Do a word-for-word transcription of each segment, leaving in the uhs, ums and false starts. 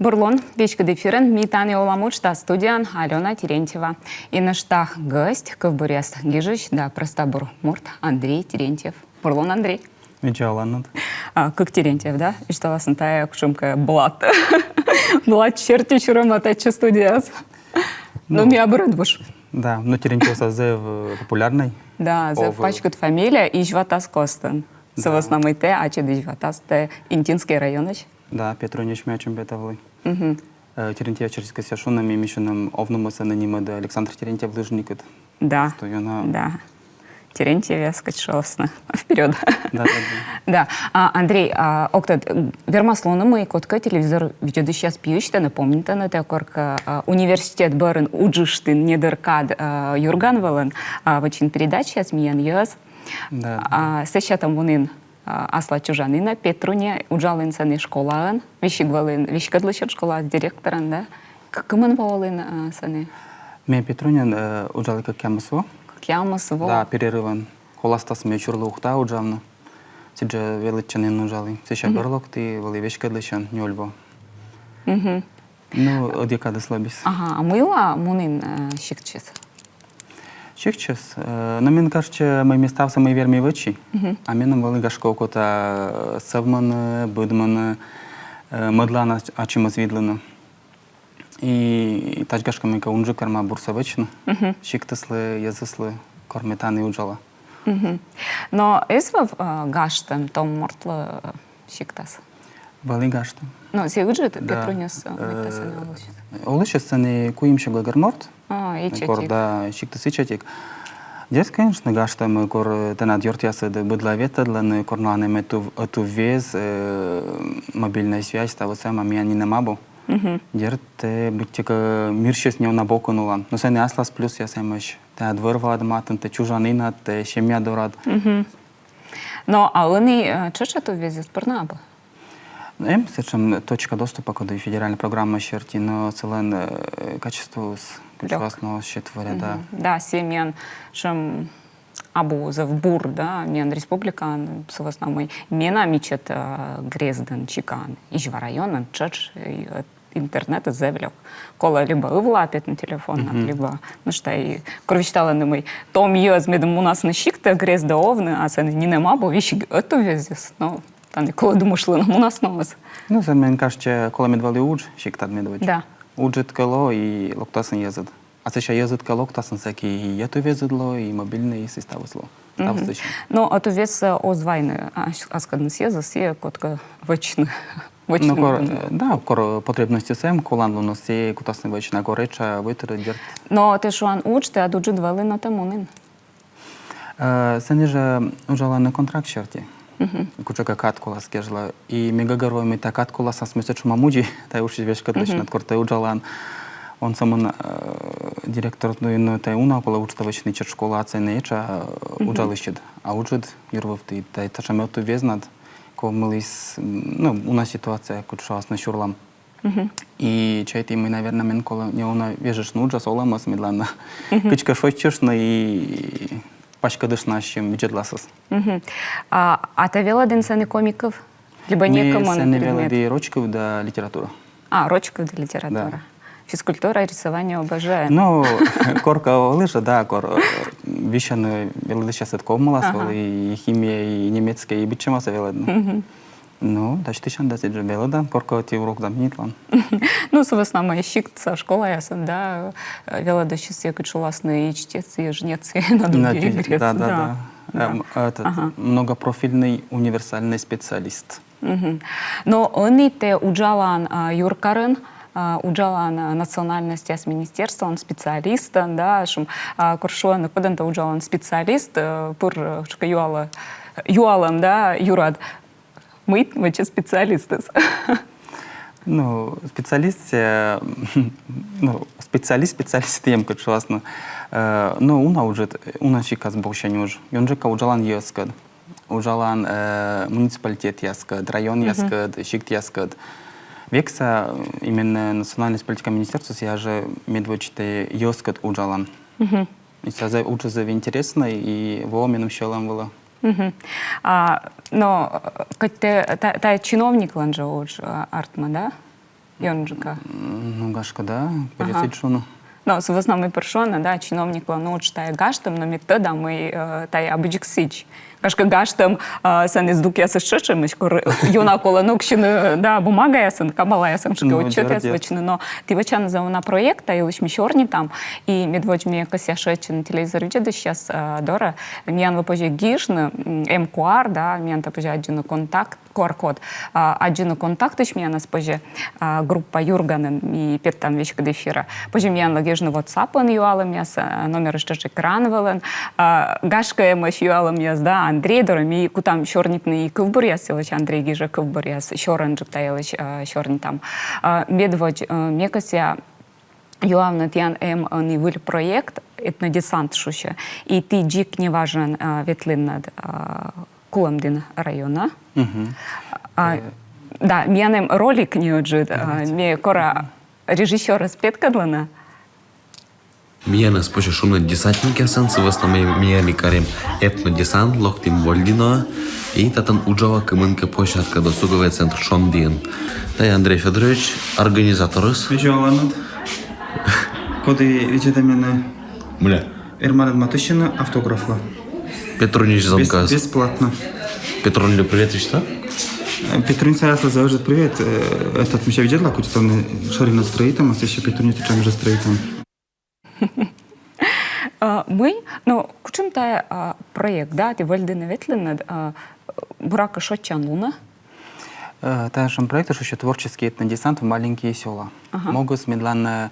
Бур лун, веськыд эфирын «Ми тані олам» уджтас, студияын Алёна Терентьева. И нӧшта гӧсть — кывбуръяс гижысь да прӧста бур морт Андрей Терентьев. Бур лун, Андрей. Видза оланныд. А, кык Терентьев, да? Висьталасны, тайӧ кутшӧмкӧ блат. Блат серти сюрӧма татчӧ студияас. Но, ну, ми абу рӧдвуж. Да, но Терентьев зэв, э, популярнӧй. Да, зэв паськыд фамилия, Изьватас костын. Да. Сы вӧсна мый тэ ачыд Изьватас, тэ Интинскӧй районысь. Да, Петруньысь ме ачым петавлі. Мгм. Э, Терентьев черческӧ шуны, ми мисьыным овнымӧ сэні нимӧд Александр Терентьев, лыжникыд. Да. Что ёна. Да. Терентьевъяс, кыдз шуасны. Вперёд. Да, да, да. Да. А, Андрей, а, ог тӧд, вермас лоны, мый кодкӧ телевизор видзӧдысьяс пиысь тэнӧ помнитӧны, тэ коркӧ, а, университет бӧрын уджыштін недыр кад, а, «Юрган» вылын, а, вӧчин передачаяс, «Миян йӧз». Да, да. А, сэсся тэ мунін, а, аслад чужанінӧ Петруньӧ, уджалін сэні школаын, весиг вӧлін веськӧдлысьӧн, школаыс директорӧн, да? К-, кымын во олін, а, сэні? Ме Петруньын, э, уджалі кӧкъямыс во. Кӧкъямыс во. Да, перерывӧн. Коластас ме чурлі Ухтаӧ уджавны. Сідзжӧ велӧдчанінын уджалі. Сэсся бӧр локті, вӧлі веськӧдлысьӧн нёль во. Мгм. Ну, ӧдйӧ кадыс лобис. Ага, а мыйла мунін, э, сиктсьыс? Сиктсьыс? Э, но мен кажитчӧ, мый ме ставсӧ, мый верми, вӧчи. Мгм. А меным вӧлі, гашкӧ, окота, э, сӧвмыны, быдмыны, э, мӧдлаын ач-, ачымӧс видлыны. И тадз, гашкӧ, ме кӧ унджык верма бурсӧ вӧчны. Мгм. Сиктыслы, йӧзыслы, кор ме тані уджала. Мгм. Но эз вӧв, э, гажтӧм том мортлы, э, сиктас? Вӧлі гажтӧм. Но сійӧ ыджыд, да, Петруньыс, э, мый тэ сэні олысьыд? Олысьыс сэні куимсё гӧгӧр морт. А, ичӧтик. Кор, да, сиктыс ичӧтик. Дерт, конечно, гажтӧм, кор, э, тэнад ёртъясыд быдлаӧ ветлӧдлӧны, кор налӧн эм ӧтув-, ӧтуввез, э, мобильнӧй связь, ставыс эм, а миян нинӧм абу. Мгм. Дерт, тэ быттьӧкӧ мирсьыс неуна бокын олан. Но сэні аслас плюсъяс эмӧсь. Тэнад вӧр-ваад матын, тэ чужанінад, тэ семья дорад. Мгм. Но а ӧні, э, тшӧтш ӧтуввезыс пыр на абу? Эм сэтшӧм «Точка доступа», кодӧс федеральнӧй программа серти, но сылӧн, э, качествоыс, кыдз шуасны, оз сет вӧрӧ, да. Мгм. Да, сійӧ миян сэтшӧм абу зэв бур, да, миян республикаын, сы вӧсна мый менам ичӧт, э, грездын, чикаын, Изьва районын тшӧтш, э, интернетыс зэв лёк. Колӧ либӧ ывлаӧ петны телефоннад, либӧ, ну что, и кор висьталӧны, мый том йӧз, медым мунасны сиктӧ грездӧ овны, а сэні нинӧм абу, весиг ӧтуввезыс, но тані колӧ думыштлыны, мунас на оз. Ну, сэн мен кажитчӧ, колӧ мед вӧлі удж сиктад медводз. Да. Уджыд кӧ лоӧ, и локтасны йӧзыд. А сэсся йӧзыд кӧ локтасны, сэк и ӧтуввезыд лоӧ, и мобильнӧйыс, и ставыс лоӧ. Ставыс лоӧ. Но ӧтуввез, э, оз вайны, а, аскӧдныс йӧзыс, и кодкӧ вӧчны. Вӧчны. Ну, кор, э, да, кор потребностьыс эм, коланлуныс, и кутасны вӧчны, а кор этша, войтыр, дерт. Но тэ шуан, удж, тэнад уджыд вӧлі, но тэ мунін. Э, сэні жӧ уджалӧны контракт серти. Мгм. Кутшӧмкӧ кад колас кежлӧ. И ме гӧгӧрвои, мый тайӧ кад коласас ме сэтшӧма мудзи, тайӧ уджсӧ веськӧдлысьнад, кор тэ уджалан. Он сӧмын, э, директор, ну, и, ну, тайӧ уна колӧ уджтӧ вӧчны, ичӧт школа, а сэні этша, э, уджалысьыд. А уджыд юр вывті, тайӧ татшӧм ӧтуввезнад, кор мыйыс, м, ну, уна ситуация, кутшӧмӧсь на сюрлам. Мгм. И чайті, мый, наверно, мен колӧ неуна вежыштны уджас, олӧмас, медлана кыдзкӧ шойччыштны и паськӧдыштны ассьым видзӧдласыс. Мгм. А, а тэ велӧдін сэні коми кыв? Либӧ некымын сэні предмет? Ме велӧді роч кыв да литература. А, роч кыв да литература. Да. Физкультура, рисование, О Б Ж. Ну, коркӧ вӧлі жӧ, да, кор, э, висьӧны велӧдысьясыд ковмылас, вӧлі и химия, и немецкӧй, и быдсямасӧ велӧдны. Мгм. Ну, дасьтысян да сідз жӧ велӧда, коркӧ ӧти урок заменитлан. Ну, сы вӧсна мый сиктса школаясын, да, э, велӧдысьыс, кыдз шуласны, и чтец, и жнец, и на другие грест. Да, да, да. Эм, этот, многопрофильный универсальный специалист. Мгм. Но ӧні тэ уджалан, а, юркарын, а, уджалан, а, национальностьяс министерствоын специалистӧн, да, шуам, а, кор шуӧны, кодӧн тэ уджалан специалист, э, пыр, э, шуам, юалӧ, юалӧм, да, юрад. Мый вӧчӧ специалистыс? Ну, специалист, э, ну, специалист, специалист эм, кыдз шуасны. Э, ну, уна уджыд, уна сикас босьтчӧм удж. Ёнджыка уджалан йӧзкӧд. Уджалан, э, муниципалитетъяскӧд, районъяскӧд, сиктъяскӧд. Векса, э, именно национальнӧй политика министерствоас я жӧ медводз тайӧ йӧзкӧд уджалан. Мгм. И сійӧ уджыс зэв интереснӧй, и во меным сьӧлӧм вылӧ. Мгм. А, но, э, кӧть тэ, та, тайӧ чиновниклӧн жӧ удж, э, артмӧ, да? ёнджыка? Ну, гашкӧ, да, пӧрысьӧдз шуны. Но сы вӧсна мый пыр шуӧны, да, чиновниклӧн удж тайӧ гажтӧм, но мед тӧдам, мый, э, тайӧ абу дзик сідз. Гашкӧ, гажтӧм, э, сэні здукъясыс тшӧтш эмӧсь, кор ёна колӧ ноксьыны, да, бумагаясӧн, кабалаясӧн, гашкӧ, отчётъяс вӧчны, но ті вӧчанныд зэв уна проект, та йылысь ми сёрнитам, и медводз ме кӧсъя шыӧдчыны телевизор видзӧдысьяс, э, дорӧ, миянлы позьӧ гижны, м, эм ку ар, да, миян тайӧ позьӧ аддзыны контакт, ку ар код. А, аддзыны контактысь миянӧс позьӧ, а, группа «Юрганын», ми петтам веськыд эфирӧ. Позьӧ миянлы гижны ватсапын юалӧмъяс, а, номерыс тшӧтш экран вылын. А, гашкӧ, эмӧсь юалӧмъяс, да, Андрей дорӧ, ми кутам сёрнитны и кывбуръяс йылысь, Андрей гижӧ кывбуръяс, сёрӧнджык та йылысь, а, сёрнитам. А, медводз, а, ме кӧсъя юавны: тіян эм ӧні выль проект, «Этнодесант» шусьӧ, и ті дзик неважӧн, а, ветлінныд, а, Кулӧмдін районӧ. А, да, миян эм ролик неыджыд, а, ме кора режиссёрӧс петкӧдлыны. Миянӧс позьӧ шуны десантникъясӧн, сы вӧсна мый ми, миян карим этнодесант, локтім Вольдінӧ, и татӧн уджалам кымынкӧ площадка, досуговӧй центр Шондіын. Тайӧ Андрей Фёдорович, организаторыс. Видза оланныд. Коді видзӧдӧ менӧ? Мыля? Эрмалӧн матыстчыны автографлы. Петруньысь зонкаыс. Бесплатно. Петруньлы привет висьтав. Э, Петруньсаяслы зэв ыджыд привет. Э, этот, мися, видзӧдлам, кутшӧм шӧринӧ строитам, а сэсся Петруньыс татшӧмджык строитам. А, мый, ну, кутшӧм тайӧ, а, проект, да, ті Вольдінӧ ветлінныд, а, буракӧ, шойччан лунӧ? Э, татшӧм проект шусьӧ «Творческий этнодесант в маленькие сёла». Ага. Могыс медлана,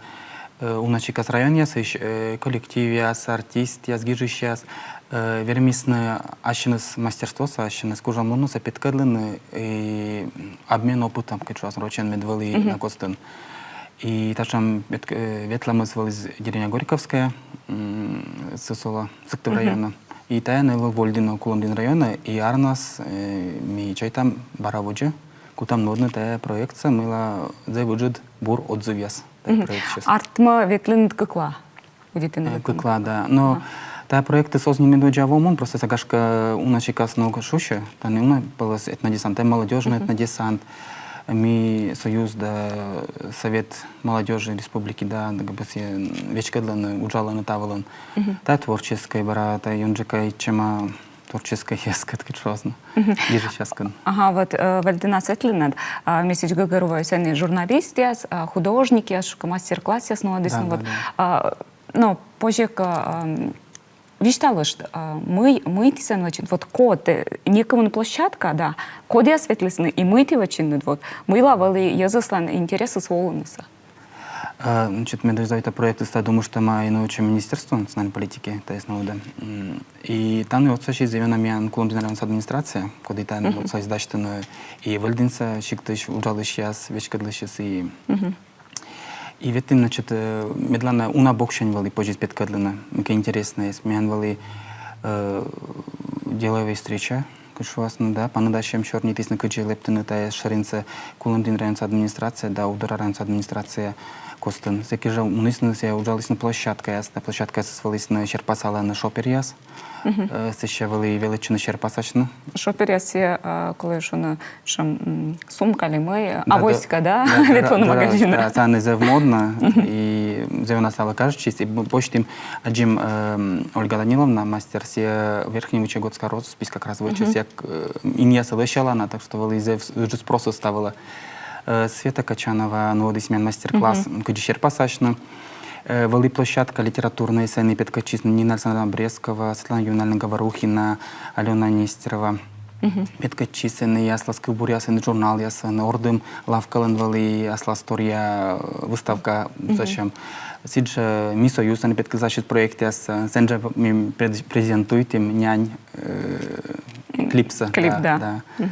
э, уна сикас районъясысь, э, коллективъяс, артистъяс, гижысьяс, э, вермисны ассьыныс мастерствосӧ, ассьыныс кужанлуннысӧ петкӧдлыны и обмен опытом, кыдз шуасны рочӧн, мед вӧлі на костын. И татшӧм вет-, э, ветлӧмыс вӧлі деревня Горьковская, м, Сысола, Сыктыв районын. И тайӧ нин вӧлі Вольдінӧ, Кулӧмдін районӧ, и арнас, э, ми чайтам, бара водзӧ кутам нуӧдны тайӧ проектсӧ, мыйла зэв ыджыд бур отзывъяс тайӧ проектсьыс. Артмӧ, ветлінныд кыкла. Удитін. Э, кыкла, да. Но тайӧ проектыс оз нин медводдза во мун, просто сійӧ, гашкӧ, уна сикас ног шусьӧ, тані уна пӧлӧс этнодесант, тайӧ молодёжный этнодесант. Ми союз да совет молодёжи республики да, да, как бы, сійӧ веськӧдлӧны, уджалӧны та вылын. Тайӧ творческӧй бара, тайӧ ёнджыка ичӧтима творческӧй йӧзкӧд, кыдз шуасны. Гижысьяскӧд. Ага, вот, э, Вольдінас ветлінныд, а, ме сідз гӧгӧрвои, сэні журналистъяс, а, художникъяс, шуам, мастер-классъяс нуӧдісны, да, вот, да, да. А, но позьӧ кӧ, ам, висьталышт, а, мый, мый ті сэн вӧчинныд, вот код, э, некымын площадка, да, кодъяс ветлісны, и мый ті вӧчинныд, вот, мыйла вӧлі йӧзыслӧн интересыс волынысӧ. Э, значит, ме дӧзьдӧда, тайӧ проектыс тай думыштӧма и нуӧдӧма Министерство национальной политики, то есть науки. М, и тані отсасис зэв ёна миян Кулӧмдін районса администрация, коді тані отсасис дасьтыны и Вольдінса сиктысь уджалысьяс, веськӧдлысьяс, и, и ветлім, значит, э, медлана уна боксянь вӧлі позис петкӧдлыны, мыйкӧ интереснӧйӧс. Миян вӧлі, э, деловӧй встреча, кыдз шуасны, да, паныдасьӧм сёрнитісны, кыдзи лэптыны тайӧ шӧринсӧ Кулӧмдін районса администрация да Удора районса администрация костын. Сэки жӧ мунісны, сійӧ уджалісны площадкаяс, да, площадкаясыс вӧлісны серпасалӧны шоперъяс. Э, сэсся вӧлі велӧдчӧны серпасасьны. Шоперъяс сійӧ, э, колӧ шуны, шуам, м, сумка ли мый, да, авоська, да, да, да, ветлӧны магазинӧ. Да, тані зэв модно, и зэв ёна ставӧн кажитчис, и б-, босьтім, аддзим, эм, Ольга Даниловна, мастер, сійӧ Верхневычегодскӧй роспись как раз вӧчис, сійӧ, э, инъясӧ лӧсялана, так что вӧлі зэв ыджыд спросыс та вылӧ. Э, Света Качанова нуӧдіс миян мастер-класс, м, кыдзи серпасасьны. Э, вӧлі площадка литературнӧй, сэні петкӧдчисны Нина Александровна Брескова, Светлана Ювенальевна Говорухина, Алёна Нестерова. Петкӧдчисны и аслас кывбуръясӧн, и журналъясӧн, «Ордым» лавкалӧн вӧлі аслас торъя, э, выставка, зачем. Сідз жӧ «Ми союз» сэні петкӧдчис проектъяссӧ, э, сэн жӧ ми пред-, презентуйтім «Нянь», э, клипсӧ. Клип, да, да.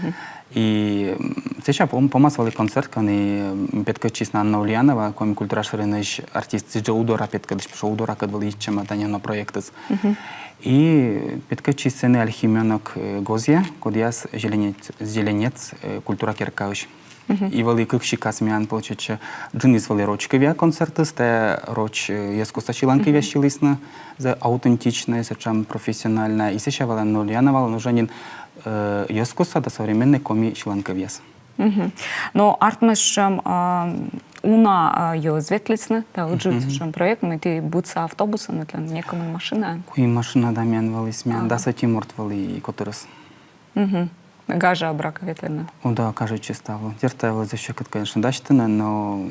И, м, сэсся пом-, помас вӧлі концерт, кӧні, м, петкӧдчисны Анна Ульянова, Коми культура шӧринысь артист, сідз жӧ Удора петкӧдчис, потому что Удоракӧд вӧлі ичӧтима тані ёна проектыс. И петкӧдчис сэні Альхимёнок, э, гозъя, кодъяс «Зеленец», «Зеленец», э, культура керкаысь. И вӧлі кык сикас миян, получается, джынйыс вӧлі роч кывъя концертыс, тайӧ роч, э, йӧзкостса сьыланкывъяс сьылісны, зэв аутентичнӧй, сэтшӧм профессиональнӧй. И сэсся вӧлі Анна Ульяновалӧн уже нин, э, йӧзкостса да современнӧй коми сьыланкывъяс. Мгм. Но артмӧ, сэтшӧм, а, уна, а, йӧз ветлісны, да, ыджыд сэтшӧм проект, мый ті быдса автобусӧн ветлін, некымын машинаӧн. Куим машина, да, миян вӧліс, миян дас ӧти морт вӧлі котырыс. Мгм. Гажа, буракӧ, ветлінныд? О, да, кажитчӧ ставлы. Дерт, ставлы зэв сьӧкыд, конечно, дасьтыны, но,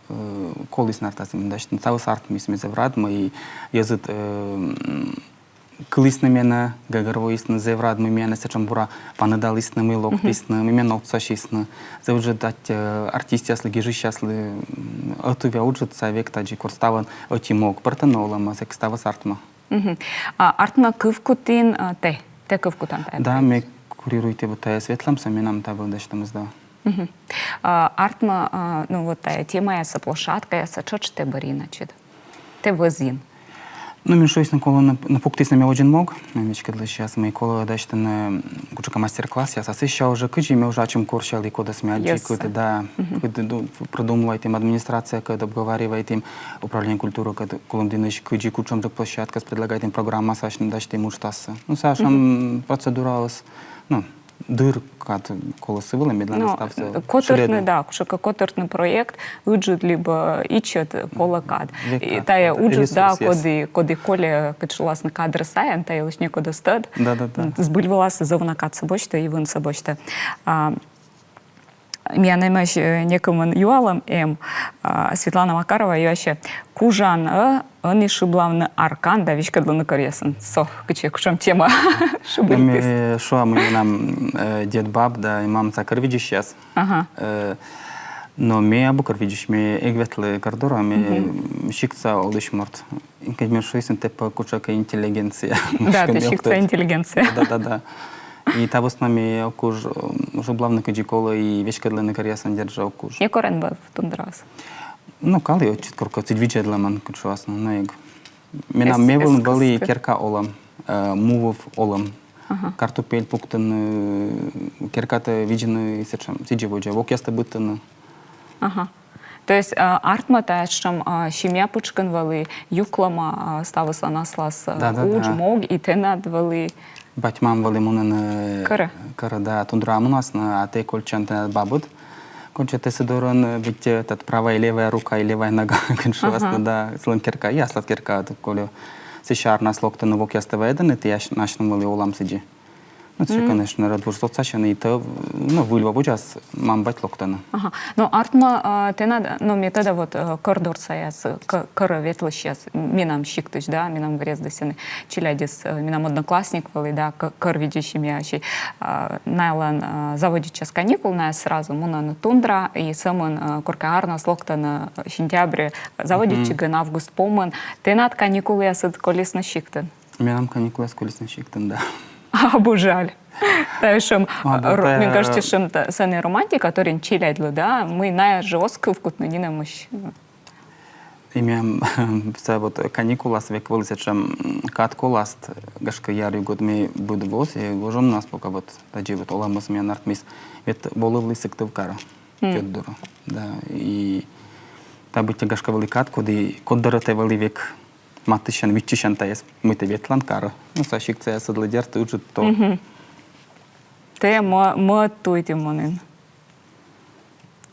э, коліс на артмас миян дасьтыны. Ставыс артмис, ми зэв рад, мый йӧзыд, э, м, кылісны менӧ, гӧгӧрвоисны, зэв рад, мый менӧ сэтшӧм бура паныдалісны, мый локтісны, мый менӧ отсасисны. Зэв ыджыд аттьӧ, э, артистъяслы, гижысьяслы, м, ӧтувъя уджыс, а век тадзи, кор ставӧн ӧти мог пӧртӧны олӧмӧ, сэк ставыс артмӧ. Мгм. А артмӧ кывкутін, а, тэ, тэ кывкутан тайӧ проектсӧ? Да, ме курируйті вот тайӧ ветлӧмсӧ, менам та вылӧ дасьтӧмыс, да. Мгм. А артмӧ, а, ну вот тайӧ темаясӧ, площадкаясӧ тшӧтш тэ бӧрйин ачыд? Тэ вӧзйин? Ну, мен шуисны, колӧ на, на пуктісны ме водзын мог, ме веськӧдлі час, мый колӧ дасьтыны, м, кутшӧмкӧ мастер-классъяс, а сэсся уже кыдзи, ме уже ачым корсялі, кодӧс ме аддзи, кыті, да, кыті, ду-, продумывайтім, администрациякӧд обговаривайтім, управление культуракӧд Кулӧмдінысь, кыдзи, кутшӧмджык площадкаяс предлагайтім, программаяс асьным дасьтім уджтассӧ. Ну, сэтшӧм процедураыс, ну, дыр кад колӧ сы вылӧ, медлӧн ставсӧ котыртны, да, кутшӧмкӧ котыртны проект, ыджыд либӧ ичӧт, колӧ кад. И тайӧ уджыс, да, коді, коді кольӧ, кыдз шуласны, кадр сайын, та йылысь некод эз тӧд. Да, да, да. Збыль вылас зэв уна кадсӧ босьтӧ и вынсӧ босьтӧ. А, миян эмӧсь, э, некымын юалӧм эм, а, Светлана Макарова юасьӧ: кужан-ӧ ӧні шыблавны аркаӧн да веськӧдлыны кӧръясӧн? Со кыдзи, кутшӧм тема шыбитіс? Ме шуа, мый менам, э, дед-баб да мамса кӧр видзысьяс. Ага. Э, но ме абу кӧр видзысь, ме эг ветлы кӧр дорӧ, ме сиктса олысь морт. Кӧть ме шуисны, тэ пӧ кутшӧмкӧ интеллигенция. Да, тэ сиктса интеллигенция. Да, да, да. И та вӧсна ме ог куж, м, шыблавны кыдзи колӧ и веськӧдлыны кӧръясӧн, дерт жӧ, ог куж. Некор эн вӧв тундраас? Ну, калі ӧтчыд коркӧ, сідз видзӧдлӧмӧн, кыдз шуасны, но эг. Менам, ме вылын вӧлі керка олӧм, э, му вӧв олӧм. Ага. Картупель пуктыны, э, керкатӧ видзны, сэтшӧм, сідзи водзӧ, вокъястӧ быдтыны. Ага. То есть, а, артмӧ тайӧ сэтшӧм, а, семья пытшкын вӧлі, юклӧма, а, ставыслӧн аслас, а, удж, мог, и тэнад вӧлі. Бать-мам вӧлі мунӧны кӧрӧ. Кӧрӧ, да, тундраӧ мунасны, а тэ кольччан, тэнад бабыд кольччӧ, тэ сы дорын, э, быттьӧ, э, тат правая и левая рука, и левая нога, кыдз шуасны, да, сылӧн керка, и аслад керка, тат кольӧ. Сэсся арнас локтӧны, вокъястӧ вайӧдӧны, тэ асьным вӧлі олам сідзи. Ну, тэ, конечно, рӧдвуж отсасьӧны, и тэ, ну, выль во водзас мам-бать локтӧны. Ага. Но артмӧ, а, тэнад, ну, ме тӧда, вот, э, кӧрдорсаяс, кӧ-, кӧрӧ ветлысьяс, менам сиктысь, да, менам грездысь ӧні челядьыс, э, менам одноклассник вӧлі, да, кӧ-, кӧр видзысь, семьяысь. А, налӧн, а, заводитчас каникул, найӧ сразу мунӧны тундра, и сӧмын, э, коркӧ арнас локтӧны, э, сентябрь заводитчигӧн, август помын. Тэнад каникулъясыд колисны сиктын? Менам каникулъяс колисны сиктын, да. Абу жаль. Тайӧ сэтшӧм, ро-, мне кажется, сэтшӧм та-, сэні романтика торйӧн челядьлы, да, мый найӧ жӧ оз кывкутны нинӧмысь. И менам сійӧ вот каникулъяс век вӧлі сэтшӧм, м, кад коласт, гашкӧ, яр югыд ме быд воӧ, и гожӧмнас пока вот тадзи вот олӧмыс миян артмис. Ведь волывлі Сыктывкарӧ, тьӧт дорӧ. Да, и та быттьӧ, гашкӧ, вӧлі кад, коді, код дорӧ тэ вӧлі век матыстчан, виччысян тайӧс, мый тэ ветлан карӧ. Ну, сэтшӧм сиктсаясыдлы, дерт, ыджыд тор. Мгм. Тэ мӧ-, мӧд туй ті мунін.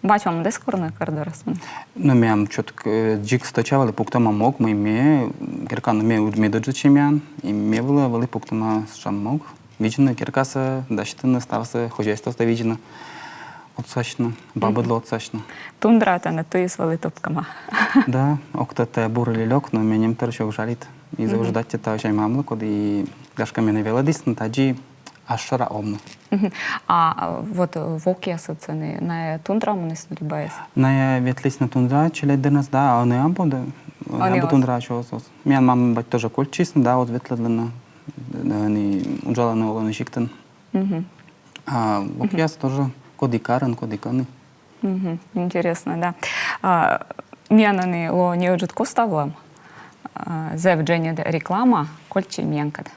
Бать-мамыд эз корны кӧр дорас мунны? Ну, менам чӧтк, э, дзик стӧча вӧлі пуктӧма мог, мый ме, керкаын ме, медыджыд семьяын, и ме вылӧ вӧлі пуктӧма сэтшӧм мог. Видзны керкасӧ, дасьтыны ставсӧ, хозяйствосӧ видзны. Отсасьны, бабыдлы отсасьны. Тундра тэнӧ туйыс вӧлі тупкӧма. Да, ог тӧд, тайӧ бур ли лёк, но ме нем тӧрысь ог жалит. И зэв ыджыд аттьӧ та сямъяслы, коді, гашкӧ, менӧ велӧдісны тадзи асшӧра овны. Мгм. А, а вот, э, вокъясыд сэні, найӧ тундра мунісны либӧ эз? Найӧ ветлісны тундра челядьдырнас, да, а ӧні абу, да. Ӧні абу тундра, чё, оз, оз. Миян мам-бать тоже кольччисны, да, оз ветлӧдлыны. Ӧні уджалӧны, олӧны сиктын. Мгм. А вокъяс тоже коді карын, коді кӧні. Мгм. Интересно, да. А, миян ӧні лоӧ неыджыд коставлӧм. А, зэв дженьыд реклама, кольччӧй миянкӧд.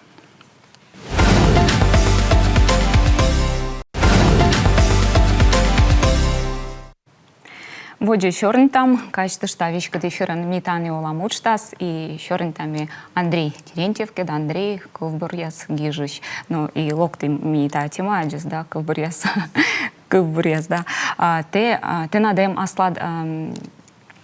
Водзӧ сёрнитам, казьтышта, веськыд эфирын «Ми тані олам» уджтас, и сёрнитам ми Андрей Терентьевкӧд. Андрей — кывбуръяс гижысь. Ну, и локтім ми та темаӧдзыс, да, кывбуръяс. Кывбуръяс, да. А, тэ, а, тэнад эм аслад, ам,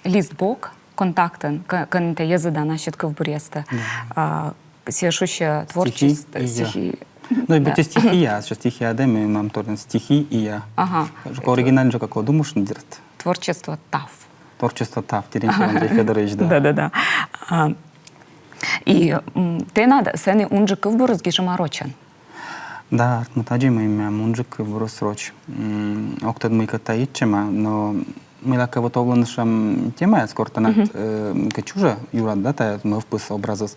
лист бок контактын, кӧ-, кӧні тэ йӧзыдан ассьыд кывбуръястӧ. Да. А, сійӧ шусьӧ творчество, стихи. Ну, и быттьӧ стихия, ещё стихия, да, ми мам тордын стихи и я. Ага. Оригинальнӧйджыка колӧ думыштны, дерт. Творчество тав. Творчество тав, Терентьев Андрей Фёдорович, да. Да, да, да. А, и, м, тэнад сэні унджык кывбурыс гижӧма рочӧн. Да, артмӧ тадзи, мый мем унджык кывбурыс роч. М, ог тӧд, мыйкӧ тайӧ йитчӧма, но мыйлакӧ вот овлӧны сэтшӧм темаяс, кор тэнад, э, мыйкӧ чужӧ юрад, да, тайӧ мӧвпыс, образыс.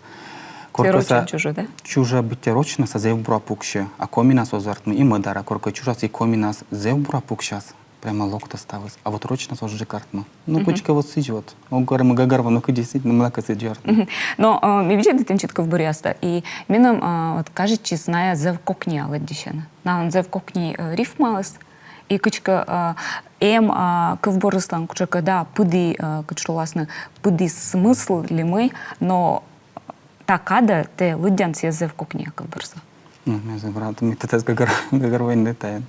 Коркӧ сійӧ рочӧн чужӧ, да? Чужӧ быттьӧ рочнас, а зэв бура пуксьӧ, а коминас оз артмы, и мӧдарӧ, коркӧ чужас и коминас зэв бура пуксяс. Прямо локтас ставыс. А вот рочнас озджык артмы. Ну, кутшӧмкӧ вот сідз вот. Ог вермы гӧгӧрвоны, кыдзи сідз, но мыйлакӧ сідз артмы. Но, э, ме видзӧді тэнсьыд кывбуръястӧ, и меным, э, вот кажитчис, найӧ зэв кокниа лыддьысьӧны. Налӧн зэв кокни, э, рифмаыс, и кыдзкӧ, э, эм, э, кывбурыслӧн кутшӧмкӧ, да, пыді, э, кыдз шуласны, пыді смысл ли мый, но та кадӧ тэ лыддян сійӧс зэв кокниа кывбурсӧ. Ну, ме зэв рад, мый тэ тайӧс гӧгӧр-, гӧгӧрвоин да тайӧс.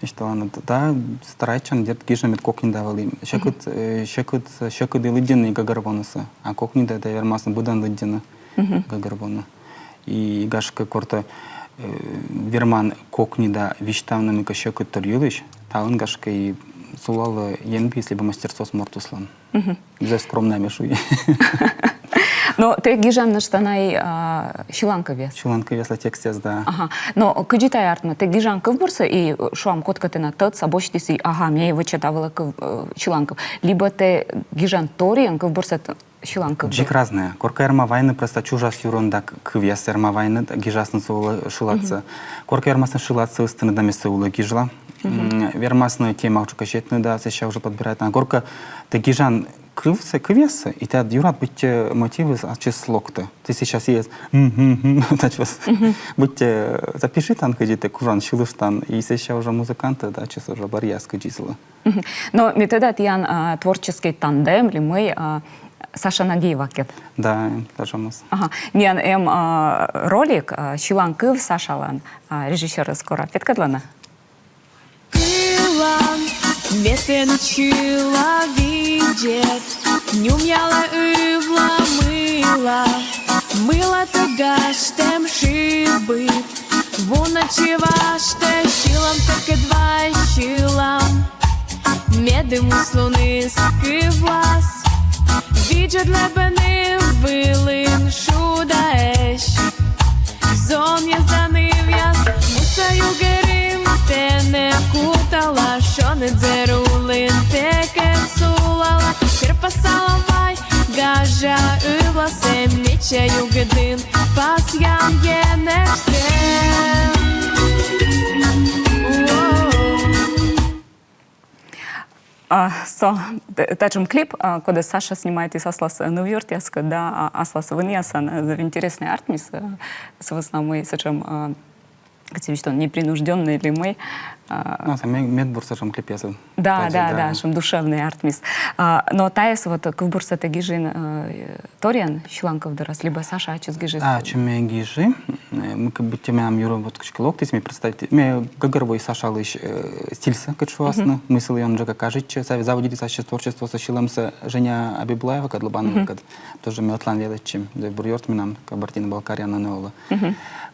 Эшшӧ ӧні да, старайтча, дерт, гижны, мед кокни да вӧлі. Сьӧкыд, э, сьӧкыд, сьӧкыд и лыддьыны, и гӧгӧрвоны сійӧс. А кокни да, да вермасны быдӧн лыддьыны, гӧгӧрвоны. И гашкӧ кор тэ, э, верман кокни да висьтавны мыйкӧ сьӧкыдтор йылысь, талун гашкӧ и сулалӧ енбиыс либӧ мастерствоыс мортыслӧн. Зэв скромнӧя ме шуи. Но тэ гижан нӧшта на и, а, сьылан кывъяс. Сьылан кывъяслы текстъяс, да. Ага. Но кыдзи тайӧ артмӧ, тэ гижан кывбурсӧ и, э, шуам, кодкӧ тэнад тӧдса, босьтіс и, ага, ме вӧча та вылӧ кыв-, э, сьылан кыв. Либӧ тэ гижан торйӧн кывбурсӧ т-, сьылан кыв. Дзик разнӧя. Коркӧ верма вайны просто чужас юрын да к-, кывъяс верма вайны, да гижасны сы улӧ шыладсӧ. Коркӧ вермасны шыладсӧ ыстыны да ме сы улӧ гижла. М, вермасны тема уже кӧ сетны да, сэсся уже подбирайтан. Коркӧ тэ гижан кывсӧ, кывъяссӧ, и тэнад юрад быттьӧ мотивыс ачыс локтӧ. Тэ сэсся сійӧс, м, м, м, тадз вот. Быттьӧ запишитан, кыдзи тэ кужан, сьылыштан, и сэсся уже музыкантыд ачыс уже бӧръяс кыдзи сылы. Но ме тӧда, тіян, а, творческӧй тандем ли мый, а, Саша Нагиевакӧд. Да, тадз эмӧсь. Ага. Миян эм, а, ролик, а, сьылан кыв Сашалӧн, а, режиссёрыс скоро петкӧдлӧ на. Кылан, ме тэныд сьыла видзӧд, нюмъялӧ ывла мыла, мыла тэ гажтӧм шыбыд, вунӧдчы важтӧ сьылам тэкӧд вай сьылам, медым муслуныс кывлас, видзӧдлӧ бӧр ныв вылын шудаӧсь. Зонъяс да нывъяс, муса югӧрын тэнӧ кутала, шоныд зэр улын тэкӧд сулала, керпасалам вай гажа ывласӧ, мича югыдын пасъям енэжсӧ. А, со, т-, татшӧм клип, а, кодӧс Саша снимайтіс аслас, э, нывъёртъяскӧд да, а, аслас вынъясӧн, э, зэв интереснӧй артмис, э, сы вӧсна мый сэтшӧм, а, кыдз висьтавны, непринуждённӧй ли мый, а. Ну, сэтшӧм ме-, медбур сэтшӧм клипъясӧн. Да, да, да, сэтшӧм душевнӧй артмис. А, но тайӧс вот кывбурсӧ тэ гижин, э, торйӧн сьылан кыв дорас, либӧ Саша ачыс гижис? А, ачым ме гижи. Э, мыйкӧ быттьӧ менам юрӧ вот кыдзкӧ локтіс, ме представить, ме гӧгӧрвои Сашалысь, э, стильсӧ, кыдз шуасны, мый сылы ёнджыка кажитчӧ, сійӧ заводитіс ассьыс творчествосӧ сьылӧмсӧ Женя Абибулаевакӧд, Лобановакӧд. Тоже ме ӧтлаын велӧдчи, зэв бур ёрт менам, Кабардино-Балкарияын нин олӧ.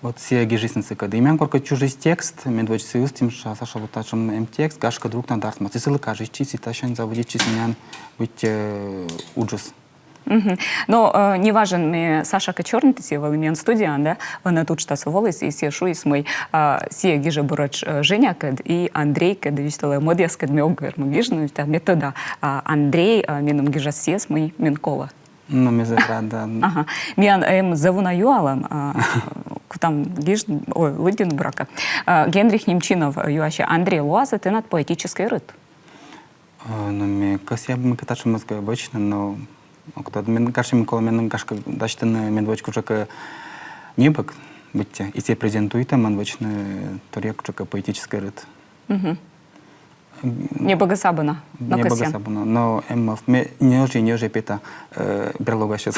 Вот сійӧ гижис нин сыкӧд. И миян коркӧ чужис текст, медводз сы ыстім, ша-, Саша, вот татшӧм эм текст, гашкӧ, друг тэнад артмас. И сылы кажитчис, и тасянь заводитчис миян быттьӧ, э, уджыс. Но, э, неважӧн ме Сашакӧд сёрнитысь вӧлі миян студияын, да, ӧні уджтасӧ воліс, и сійӧ шуис, мый, а, сійӧ гижӧ буретш, э, Женякӧд и Андрейкӧд, висьталӧ, мӧдъяскӧд ме ог вермы гижны, да, ме тӧда, а, Андрей, а, меным гижас сійӧс, мый мен колӧ. Ну, ме зэв рад, да. Ага. Миян эм зэв уна юалӧм, а, кутам гижны, ой, лыддьыны, буракӧ. А, Генрих Немчинов юасьӧ: Андрей, лоас-ӧ тэнад поэтическӧй рыт? Э, ну, ме кӧсъя бы мыйкӧ татшӧмӧс кӧ вӧчны, но ог тӧд, мен, гашкӧ, мем колӧ, мен, гашкӧ, дасьтыны медводз кутшӧмкӧ небӧг быттьӧ, и сійӧ презентуйтӧ, мем вӧчны торъя кутшӧмкӧ поэтическӧй рыт. Небӧгыс абу на, но кӧсъян. Небӧгыс абу на, но эм мӧвп. Ме ньӧжйӧ, ньӧжйӧ пета, э, берлогасьыс.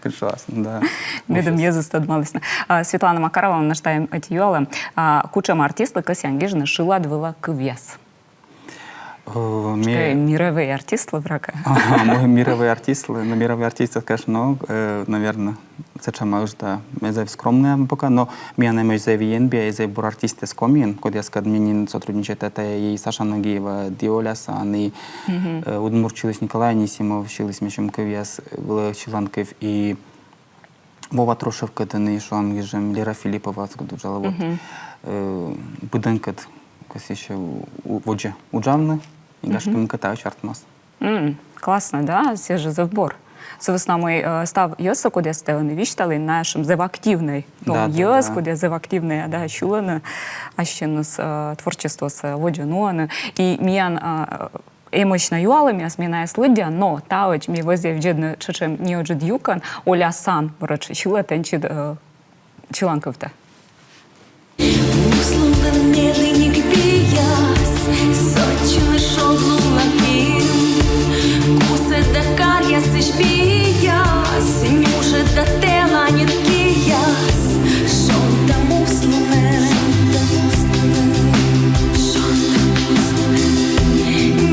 Кыдз шуасны, да. Медым йӧзыс тӧдмалісны. А, Светлана Макарова, нӧшта эм ӧти юалӧм. А, кутшӧм артистлы кӧсъян гижны шылад вылӧ кывъяс? Э, ме- Мировӧй артистлы, врага. Ага, мой мировӧй артистлы, но мировӧй артистъяс, конечно, но, э, наверно, сэтшӧмаӧсь да, ме зэв скромнӧй пока, но миян эмӧсь зэв енбиа, зэв бур артистъяс Комиын, кодъяскӧд ме нин сотрудничайта, тайӧ и Саша Нагиева, Диоля Сан, и, э, удмурт сьылысь Николай Анисимов сьыліс мича кывъяс, вылӧ сьыланкыв, и Вова Трошев, кытӧн и шуам гижӧм, Лера Филиппова, ас кыдз уджала, вот. Э, быдӧнкӧд кӧсйыссьӧ у-, у-, водзӧ уджавны, и гашкӧ мыйкӧ таысь артмас. М, классно, да, сійӧ жӧ зэв бур. Сы вӧсна мый, э, став йӧзсӧ, кодъястӧ тэ ӧні висьталін, найӧ сэтшӧм зэв активнӧй. Да, да, йӧз, да. Кодъяс зэв активнӧй, да, сьылӧны ассьыныс, э, творчествосӧ водзӧ нуӧны. И миян, э, эмӧсь на юалӧмъяс, ме найӧс лыддя, но таӧдз ме вӧзъя видзӧдны сэтшӧм неыджыд юкӧн. Оля Сан, короче, сьылӧ тэнсьыд, э, сьыланкывтӧ. Условно медлинник пияс, соччылы шодлула кин, кусӧд да каръясысь пияс, нюжӧд да тэланьыд кияс, шонтам условно.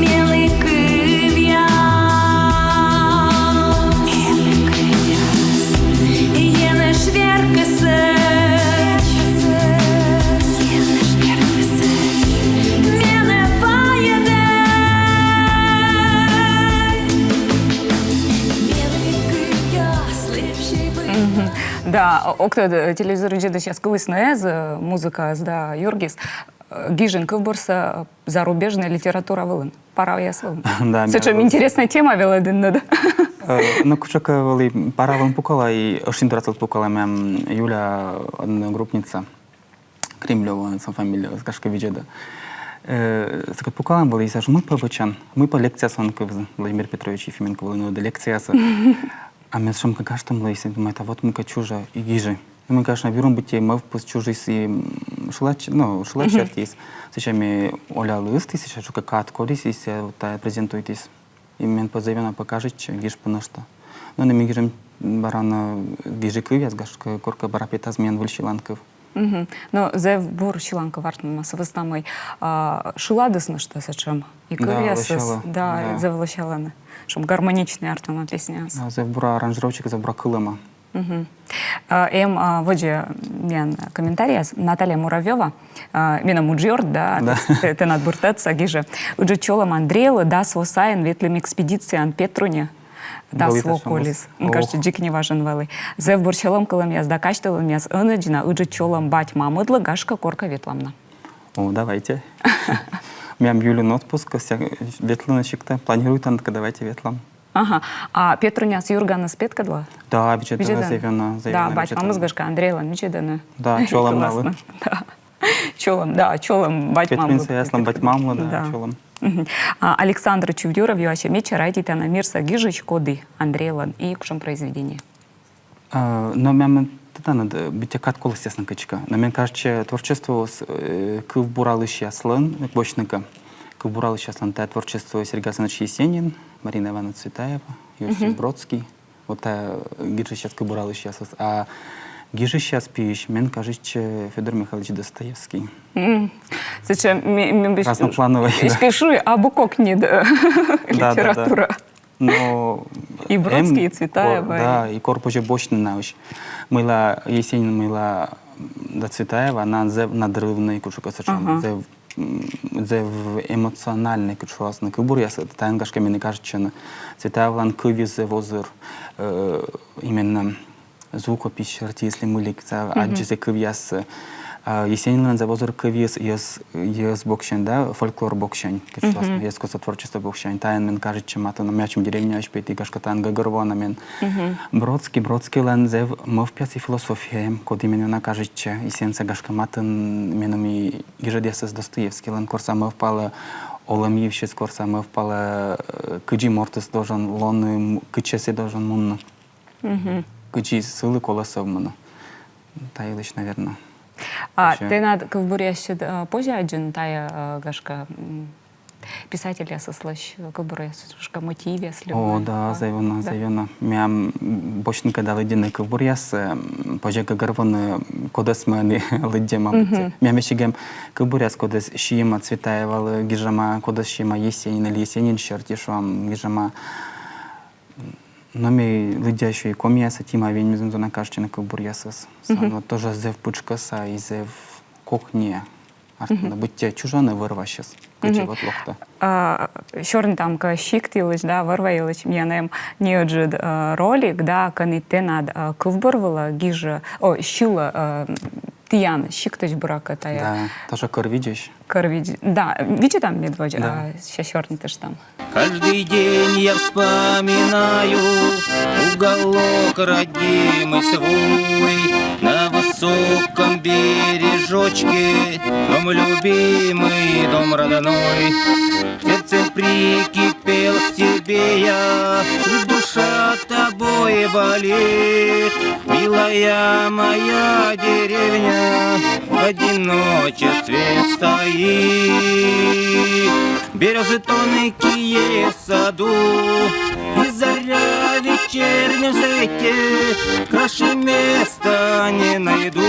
Мелі кывъяс. Мелі кывъяс. Енэж веркӧ сэтчӧ. Енэж веркӧ сэтчӧ. Менӧ вайӧдӧ. Мелі кывъяс лэбзьӧй вылас. Да, ог тӧд, телевизор видзӧдысьяс, кыліс на эз, э, музыкаыс да юргис. Э, гижин кывбурсӧ, э, зарубежнӧй литература вылын, параяс вылын. Да, сэтшӧм интереснӧй тема велӧдінныд. Э, но кутшӧмкӧ вӧлі пара вылын пукала, и ӧшинь дорас пукала, мем Юля, одногруппница, Кремлёва, сійӧ фамилия, гашкӧ видзӧдӧ. Э, сыкӧд пукалам вӧлі, и сійӧ шуӧ, мый пӧ вӧчан, мый пӧ лекцияяс он кывзы, Владимир Петрович Ефименко вӧлі нуӧдӧ лекцияяс. А ме сэтшӧмкӧ гажтӧмлі, и сійӧ думайта, вот мыйкӧ чужӧ, и гижи. Ну, ме, конечно, вирун быттьӧ мӧвпыс чужис и, м, шылад-, ну, шылад сертиыс. Сэсся ме Олялы ысті, сэсся шуӧ, кад колис, и сійӧ вот тайӧ презентуйтіс. И мен пӧ зэв ёна пӧ кажитчӧ, гиж пӧ нӧшта. Но ӧні ми гижим бара на гижи кывъяс, гашкӧ, коркӧ бара петас миян выль сьыланкыв. Но зэв бур сьыланкыв артмӧма, сы вӧсна мый, а, шыладыс нӧшта сэтшӧм, и кывъясыс, да, зэв лӧсялӧны. Сэтшӧм гармоничнӧй артмӧма песняыс. Да, зэв бура аранжировщик, зэв бура кылӧма. А, эм, а, водзӧ миян комментарийяс. Наталья Муравьёва, а, менам уджъёрт, да, тэ-, тэнад быртӧдса гижӧ. Ыджыд чолӧм Андрейлы, дас во сайын ветлім экспедицияӧ Петруньӧ. Дас во колис. М, кажется, дзик неважӧн вӧлі. Зэв бур сьӧлӧмкылӧмъяс да казьтылӧмъяс ӧнӧдз на. Ыджыд чолӧм бать-мамыдлы, гашкӧ, коркӧ ветлам на. О, давайте. Миян июльын отпуск, ветлыны сиктӧ, планируйтан, так давайте ветлам. Ага. А Петруньяс юрганыс петкӧдлӧ? Да, видзӧдӧны, зэв ёна, зэв ёна. Да, бать-мамыс, гашкӧ, Андрейлӧн видзӧдӧны. Да, чолӧм налы. Да. Чолӧм, да, чолӧм бать-мамлы. Петруньяслӧн бать-мамлы, да, чолӧм. А Александр Чувьюров юасьӧ: медся райтитана мирса гижысь, коді Андрейлӧн и кутшӧм произведение? А, но мем тӧданныд, быттьӧ кад колӧ сэтшӧм кыдзкӧ. Но мен кажитчӧ, творчествоыс, э, кывбуралысьяслӧн, босьтны кӧ, кывбуралысьяслӧн тайӧ творчество: Сергей Александрович Есенин, Марина Ивановна Цветаева, Иосиф Бродский. Вот тайӧ гижысьяс, кывбуралысьясыс. А гижысьяс пиысь, мен кажитчӧ, Фёдор Михайлович Достоевский. Сэтшӧм, ме-, ме-, разноплановӧй, да. Эськӧ шуи, абу кокньыд литература. Да, да, да. Но и Бродский, и Цветаева, да, и кор позьӧ босьтны наысь. Мыйла Есенин, мыйла да Цветаева, наын зэв надрывнӧй, кутшӧмкӧ сэтшӧм, зэв, м, зэв эмоциональнӧй, кутшӧмкӧ сэтшӧм кывбуръяс, тайӧн, гашкӧ, меным кажитчӧ, Цветаевалӧн кывйыс зэв озыр, э, именно звукопись серти, если мый ли, кыдз аддзисны кывъяс. А Есенинлӧн зэв озыр кывйыс йӧз, йӧз боксянь да, фольклор боксянь, кыдз шуасны, йӧзкостса творчество боксянь. Тайӧн мен кажитчӧ матын, ме ачым деревняысь петі, гашкӧ, тайӧн гӧгӧрвоана мен. Бродский, Бродскийлӧн зэв мӧвпъяс и философияӧ, коді мен ёна кажитчӧ, и сійӧн сійӧ, гашкӧ, матын меным и гижӧдъясыс Достоевскийлӧн, кор сійӧ мӧвпалӧ олӧм йывсьыс, кор сійӧ мӧвпалӧ, э, кыдзи мортыс должен лоны, м-, кытчӧ сійӧ должен мунны. Кыдзи сылы колӧ сӧвмыны. Та йылысь, наверно. А тэнад кывбуръяссьыд, э, позьӧ аддзыны тайӧ, э, гашкӧ, м, писательясыслысь кывбуръясысь, гашкӧ, мотивъяс либӧ? О, да, зэв ёна, зэв ёна. Мем босьтны кӧ да лыддьыны кывбуръяс, э, м, позьӧ гӧгӧрвоны, кодӧс ме ӧні лыддьӧма быттьӧ. Мем весиг эм кывбуръяс, кодӧс сиӧма Цветаевалы, гижӧма, кодӧс сиӧма Есенин или Есенин серти, шуам, гижӧма. Но ме лыддя ещӧ и комиясӧ, Тима Венизын зона кажитчӧны кывбуръясыс. Сэн вот тоже зэв пытшкӧса и зэв кокни. Артмӧ, быттьӧ чужӧн вӧр-васьыс. Кыдзи вот локтӧ. А, сёрнитам кӧ сикт йылысь да вӧр-ва йылысь, миян эм неыджыд, э, ролик, да, кӧні тэнад, э, кывбур вылӧ гижӧ, о, сьылӧ, э, тіян сиктысь, буракӧ, тайӧ. Да, тоже кӧр видзысь. Кӧр видзысь. Да, видзӧдам медводз, да, а сэсся сёрнитыштам. Каждый день я вспоминаю уголок родимый свой, на высоком бережочке дом любимый, дом родной. Сердцем прикипел к тебе я, душа тобой болит, милая моя деревня в одиночестве стоит. Берёзы тонкие в саду, и заря в вечернем свете, краше места не найду.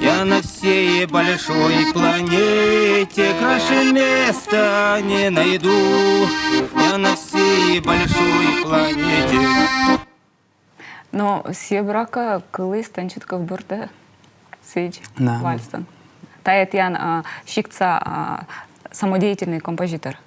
Я на всей большой планете краше места не найду. Я на всей большой планете. Но сійӧ, буракӧ, кыліс тэнсьыд кывбуртӧ, сідз, да, вальсӧн. Тайӧ тіян, а, сиктса, а, самодеятельный композитор.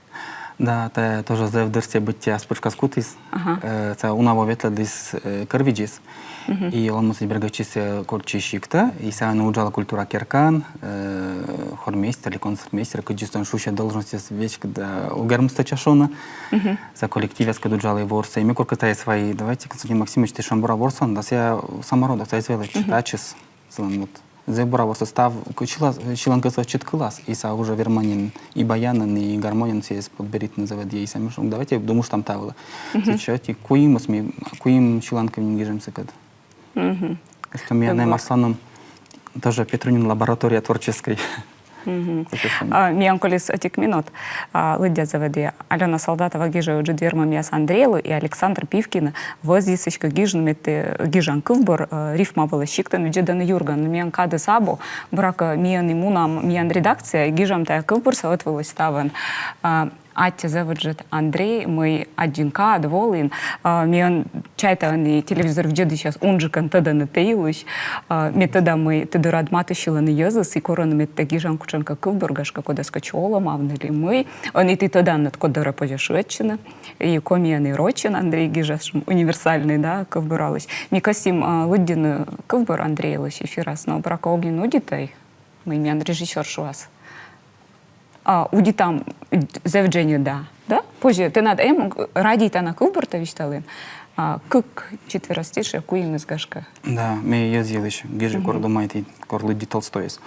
Да, тайӧ тоже зэв дыр сійӧ быттьӧ ас пытшкас кутіс. Ага. Э, сійӧ уна во ветлӧдліс, э, кӧр видзис. И олӧмыс бергӧдчис, э, кольччис сиктӧ, и сійӧ ӧні уджалӧ культура керкаын, э, хормейстер ли концертмейстер, кыдзи сійӧн шусьӧ должностьыс, веськыда, э, угӧрмыс, стӧча шуны. Сійӧ коллективъяскӧд уджалӧ, ворсӧ. И ме коркӧ тайӧс вайи: давайте, Константин Максимович, ті, шуам, бура ворсанныд. Да сійӧ сама родом, сійӧ из Велӧтчы, татчӧс. Сылӧн вот зэв бура ворсӧ, став кы-, сьылас, сьыланкывсӧ ӧтчыд кылас, и сійӧ уже верманин и баянын, и гармоньӧн сійӧс подберитны зэв ӧдйӧ, и сійӧ ме шуи: давайте думыштам та вылӧ. Сэтчӧ ӧти куимыс ми, куим сьыланкыв нин гижим сыкӧд. Что миян эм асланым тоже Петрунин лаборатория творческӧй. А, миян колис ӧтик минут. А, лыддя заводи. Алёна Солдатова гижӧ ыджыд вермӧмъяс Андрейлы, и Александр Пивкин вӧзйис эськӧ гижны, мед тэ гижан кывбур, э, рифма вылӧ, сиктӧн видзӧдӧны юрган. Но миян кадыс абу, буракӧ, ми ӧні мунам миян редакцияӧ, гижам тайӧ кывбурсӧ ӧтвылысь ставӧн. А, аттьӧ зэв ыджыд, Андрей, мый аддзин кад, волін. А, ме ӧні чайта, ӧні телевизор видзӧдысьяс унджыкӧн тӧдӧны тэ йылысь. А, ме тӧда, мый тэ дорад матыссьылӧны йӧзыс и корӧны, мед тэ гижан кутшӧмкӧ кывбур, гашкӧ, кодӧскӧ чолӧмавны ли мый. Ӧні ті тӧданныд, код дорӧ позьӧ шыӧдчыны. И комиӧн, и рочӧн Андрей гижӧ, шуам, универсальнӧй, да, кывбуралысь. Ми кӧсйим, а, лыддьыны кывбур Андрейлысь эфирас, но, буракӧ, ог нин удитӧй, мый миян режиссёр шуас. А, удитам зэв дженьыда, да? Позьӧ, тэнад эм, радейтана кывбуртӧ висьталін. А, кык четверостишие, куимыс, гашкӧ. Да, ме йӧз йылысь гижи, кор думайті, кор лыдди Толстойӧс.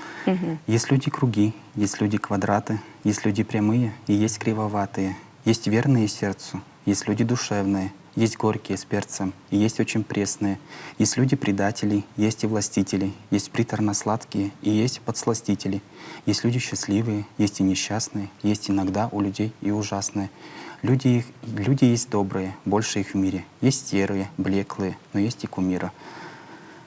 Есть люди круги, есть люди квадраты, есть люди прямые и есть кривоватые, есть верные сердцу, есть люди душевные, есть горькие с перцем и есть очень пресные, есть люди предатели, есть и властители, есть приторно-сладкие и есть подсластители, есть люди счастливые, есть и несчастные, есть иногда у людей и ужасные. Люди, их, люди есть добрые, больше их в мире. Есть серые, блеклые, но есть и кумиры.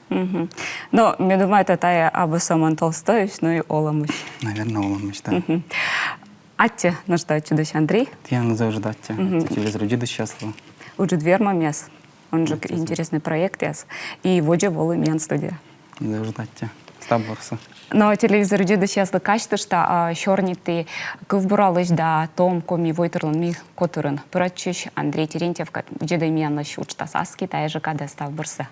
Но ме думайта, тайӧ абу сӧмын Толстойысь, но и олӧмысь. Наверно, олӧмысь, да. Аттьӧ нӧшта ӧтчыдысь, Андрей. Тіянлы зэв ыджыд аттьӧ. Аттьӧ телевизор видзӧдысьяслы. Ыджыд вермӧмъяс, унджык интереснӧй проектъяс. И водзӧ волы миян студияӧ. Зэв ыджыд аттьӧ. Став бурсӧ. Но телевизор видзӧдысьяслы казьтышта, а, сёрниті кывбуралысь да том коми войтырлӧн ми котырын пырӧдчысь Андрей Терентьевкӧд. Видзӧдӧй миянлысь уджтас аски тайӧ жӧ кадӧ. Став бурсӧ.